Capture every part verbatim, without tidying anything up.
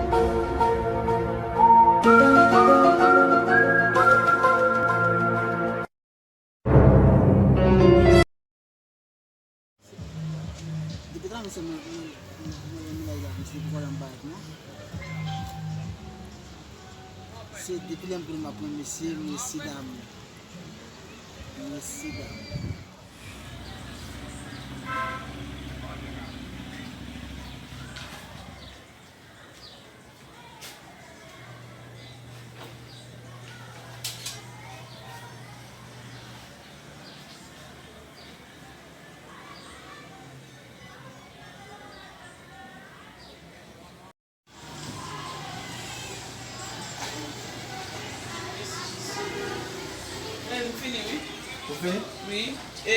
Depi talè mesye mwen, mwen, mwen, mwen, mwen la, mesye pou vòlè m parèt non. Se depi lè m konnen m ap pran mesye, mesye damou. Mesye damou. Eh, m fini, wi. Ou fini? Wi. E,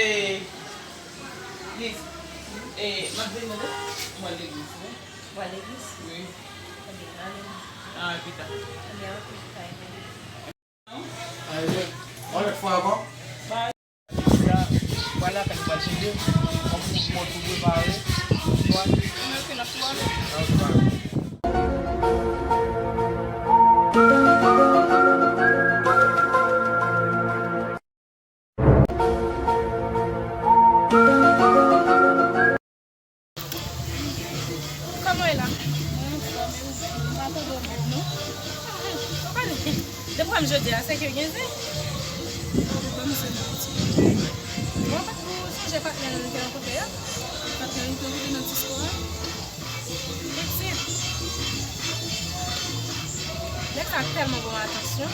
Liz, e, m ap vin ou, m al legliz, wi. Ou al legliz? Wi. Ebyen, ale. Ah, pita. Ebyen, ok, pita, ebyen. Ay, byen. On lòt fwa ankò. Ba, ya, vwala, kan nou pral chanje, kòm pou, pou, pou prepare, nou pral. Ok, n ap tou ale. N ap tou ale. Kòman w ye la? Mwen anfòm, e ou? M pa tande w menm, non. Ou konnen, depi w wè m jodi a, se ke w gen zen. Ban m zen nan ti. Bon, ou pa t pou sonje patnè nou te rankontre a? Patnè nou te rankontre nan disko a? Pitit. Nèg sa tèlman ban m atansyon.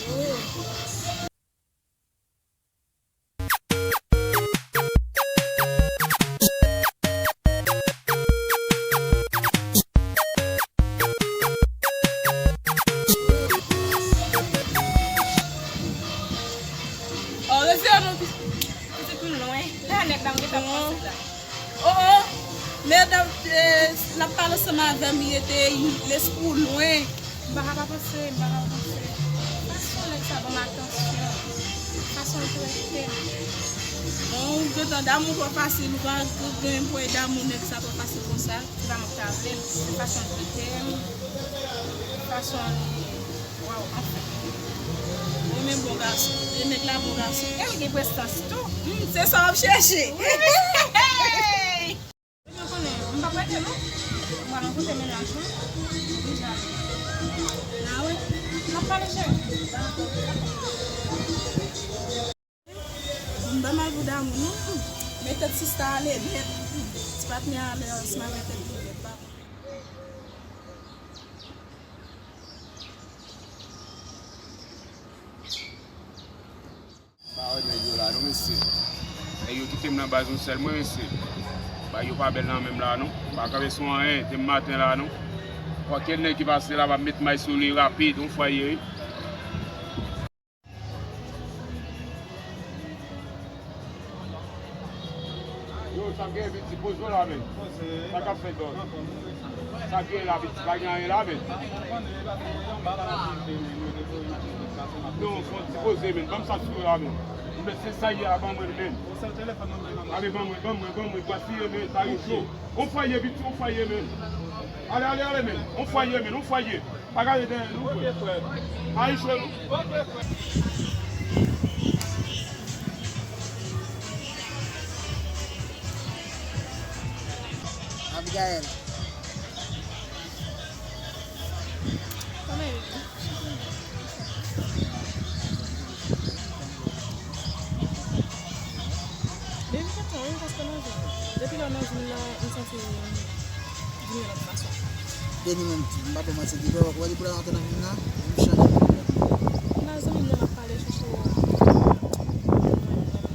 Oh. Oh, rete non, pitit, pitit m lwen. La, nèg la, m gentan panse la. Oh, oh. Medam, eh, l ap pale ansanm avè m, li rete lespri w lwen. M pa ka pa panse, m pa ka pa panse. Fason nèg sa ban m atansyon. Fason l trete m. Bon, ou gentan damou pa fasil, ou pa gen pwen damou nèg sa pa fasil konsa. Se pa mwen ki ta vle l, se fason l trete m, fason li, waw, anfen. Ou renmen bon gason, e nèg la bon gason. E l gen prestans tou. Hmm, se sa w ap chèche. Wi. Ebyen, konnen, m p ap rete non. M pral rankontre mennaj mwen. Deja. Ah wi. N ap pale, cheri. M pa mal pou damou non. Men tèt sista ale nèt. Ti patnè ale ansanm avè tèt li nèt, pa konn. Pa wè nèg yo la non, mesye. Nèg yo kite m nan baz yon sèl mwen, mesye. Bagay yo pa bèl nan men m la non. M pa kanpe sou anyen depi maten la non. Kwakèl nèg ki pase la, m ap met may sou li rapid, yon fwa ye wi. Yo, sa k gen, pitit, poze w la, men. Sa k ap fèt, bro? Sa k gen la, pitit? Pa gen anyen la, men. Non, fò ti poze, men. Ban m sa sou yo la, men. Men se sa ye a, ban mwen l, men. Ale, ban mwen, ban mwen, ban mwen. Gaspiye, men. Sa yo cho. On fwa ye, pitit, on fwa ye, men. Ale, ale, ale, men. On fwa ye, men. On fwa ye. Pa gade dèyè nou, frè. Pa ichwe nou. Abigaël. Kòman e ye? Depi kèk tan, wi, paske nan vi m. Depi lè nan vi m nan, m santi m vin yon lòt fason. Deni menm tou, m pa ba w manti, depi lè w wè depi lè w antre nan vi m nan, m chanje. M ba zanmi m nan, m ap pale chouchou.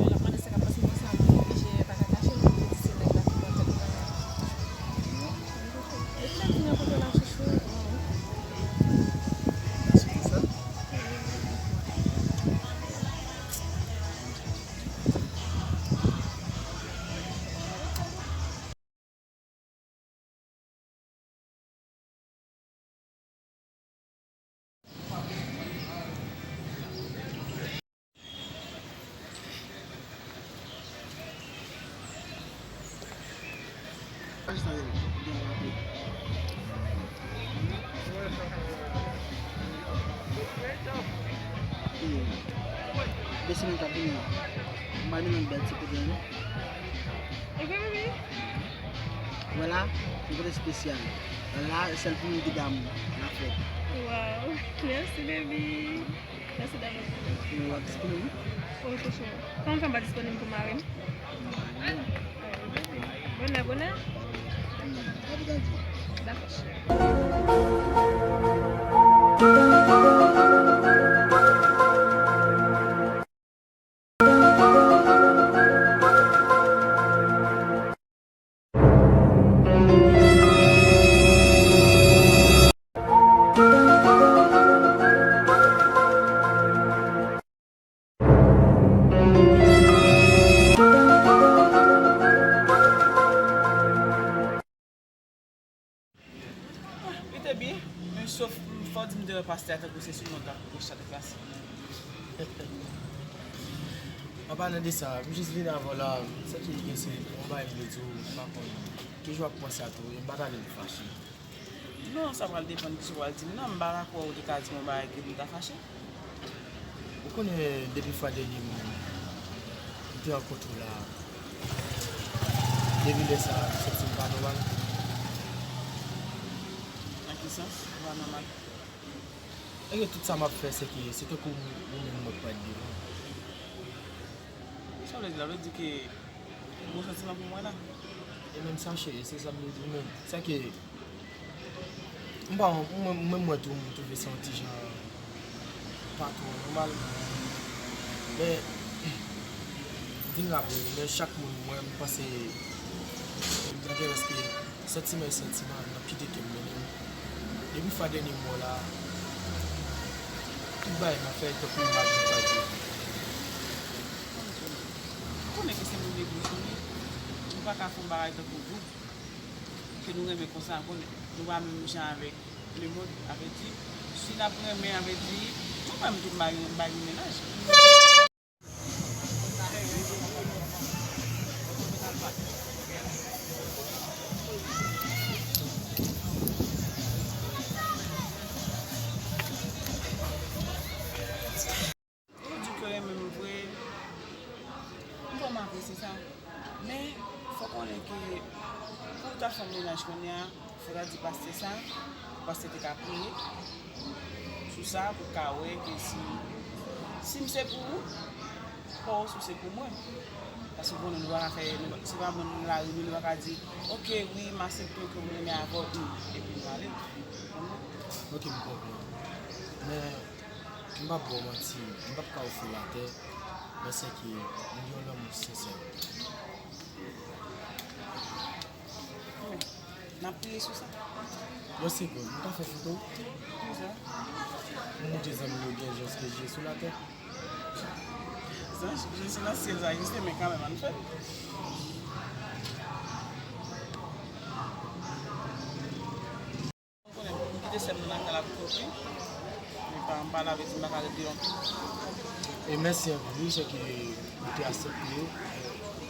L ap mande sa k ap pase m konsa, m oblije pa ka kache l, m di se nèg la ki pran tèt mwen. Depi lè m vin rankontre l la, chouchou, bon. Semèn k ap vini an, m pral mennen w bèl ti kote, wi. Ok, baby. Wè la, yon kote espesyal. La, sèl pou moun ki damou la fèt. Wow, mèsi, baby. Mèsi damou. Ou ap disponib? O, chouchou. Kòman fè m pa disponib pou mari m? Bonè, bonè. Dakò, cheri. Li te byen, men sof fò w di m te wè pastè a tankou se sou mwen t ap pwoche sa te pase. An palan de sa, m jis vin avè w la, sa ki gen se yon bagay m vle di w, m pa konn. Toujou ap panse a tou, e m pa ta vle l fache. Non, sa pral depann kisa w pral di m nan. M pa ta kwè w te ka di m yon bagay ke m ta fache. Ou konnen, depi fwa dènye m te rankontre w la, depi lè sa a, m santi m pa nòmal. Nan ki sans ou pa nòmal? Èske tout sa m ap fè, se ke, se tankou ou menm mwen k pral devan? Sa vle di la? Vle di ke ou gon santiman pou mwen la? E menm sa, cheri, se sa m vle di w menm. Sa ke, m pa, mwen, mwen, mwen tou, m twouve sa yon ti jan pa twò nòmal. Men, m vin raple, men chak moun, mwen, m panse, m nan gen rèske santiman e santiman nan kite ke m mennen. Depi fwa dènye m wè w la, tout bagay m ap fè tankou imaj m pa di. Ou konnen ke se moun legliz nou ye. Nou pa ka fè yon bagay tankou gwoup ke nou renmen konsa, konnen nou pa menm jan avèk lemonn, avèdi, si n ap renmen, avèdi, mwen menm tou m pa gen, m pa gen mennaj. Ou di ke w renmen m vre, m vrèman apresye sa. Men, fò w konnen ke pou w ta fè yon mennaj kounye a, fò w ta di pastè sa, pou pastè te ka priye sou sa, pou l ka wè ke si, si m se pou ou, pa w si w se pou mwen. Paske konnen nou pa ka fè, nou pa, se pa moun nan lari nou, nou pa ka di, oke, wi, m aksepte ke m renmen avè w, wi, epi nou ale. Konprann? Oke, m konprann. Men, m p ap ba w manti, m p ap ka ofri w latè, men sèke m gen yon lanmou sensè. N ap priye sou sa. Yon segonn, m ka fè foto? Kisa? M montre zanmi yo gen zanj ke Jezi sou latè. Zanj, Jezi nan syèl sa egziste, men kanmenm, ann fè l. Ou konnen, m kite sè m nan lakay la pou kont li. Li pa, m pa la, vle di m pa ka rete lontan. E mèsi anpil, wi, sèke ou te aksepte,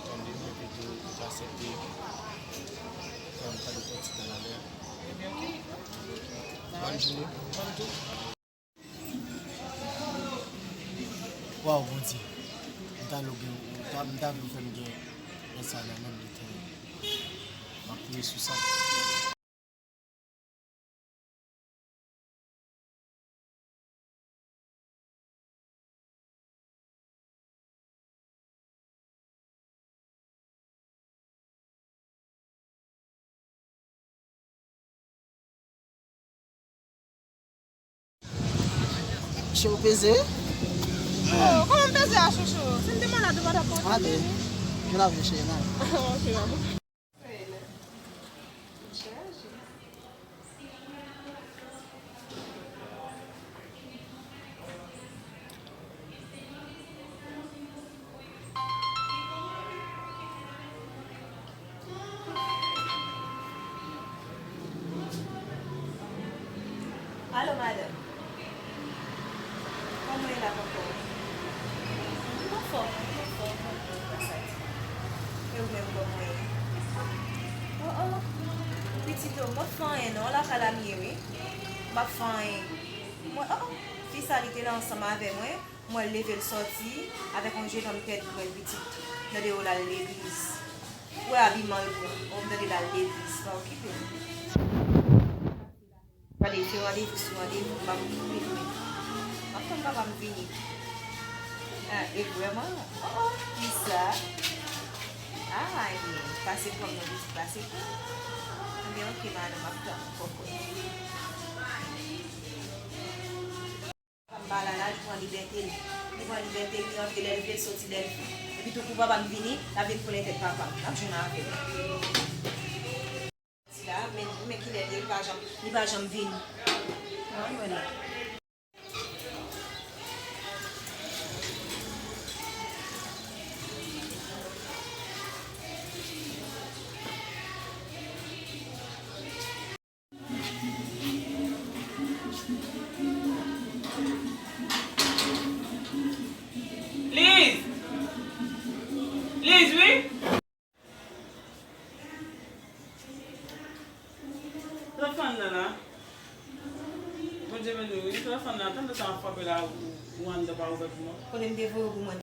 tande m, epi tou ou te aksepte fè m kado fè ti tan avè w. Ebyen, oke. Bòn jounen. Bòn jounen. Waw, Bondye, m ta lou gen, m ta, m ta vle w fè m gen lè sa nan non de Letènèl. M ap priye sou sa. Chè w peze? Oh, kòman m peze a, chouchou? Si m te malad, ou pa t ap pote m vini. Ke la vle cheri, nan. Ok, baba. Alo, madanm. Kòman w ye la, kòkò? M anfòm, m anfòm, m anfòm, gras a Dye. E ou menm, kòman w ye? Oh, oh, pitit, oh, m p ap fè anyen non, lakay la m ye, wi. M p ap fè anyen. Mwen, oh, oh, fi sa, li te la ansanm avè mwen. M wè l leve l sòti avèk yon jenòm tèt grenn pitit nan deyò l al legliz. Ou wè abiman l pran, ou m tande l al legliz, pa okipe l. Gade, se randevou sou randevou, m p ap koupe l menm. M ap tann papa m vini. Ah, e vrèman? Oh, oh, kisa? Ah, ebyen, pase pran m non, pitit, pase pran m. Ebyen, oke, madanm, m ap tann ou, kòkòt. Papa m pa la la, li pran libète l. Li pran libète l, li rantre lè l vle, l soti lè l vle. Epi tou, pou papa m vini, l ap vin konnen tèt papa m. L ap jwenn avè m. Sila, men, men kilè l ye, li pa janm, li pa janm vini. An, mwen la. Liz! Liz, wi! Sa w ap fè anndan la? Bondye beni w, wi. Sa w ap fè anndan la? Tande sa m ap frape la, ou, ou anndan pa ouvè pou mwen. Kote m te voye w pou mwen?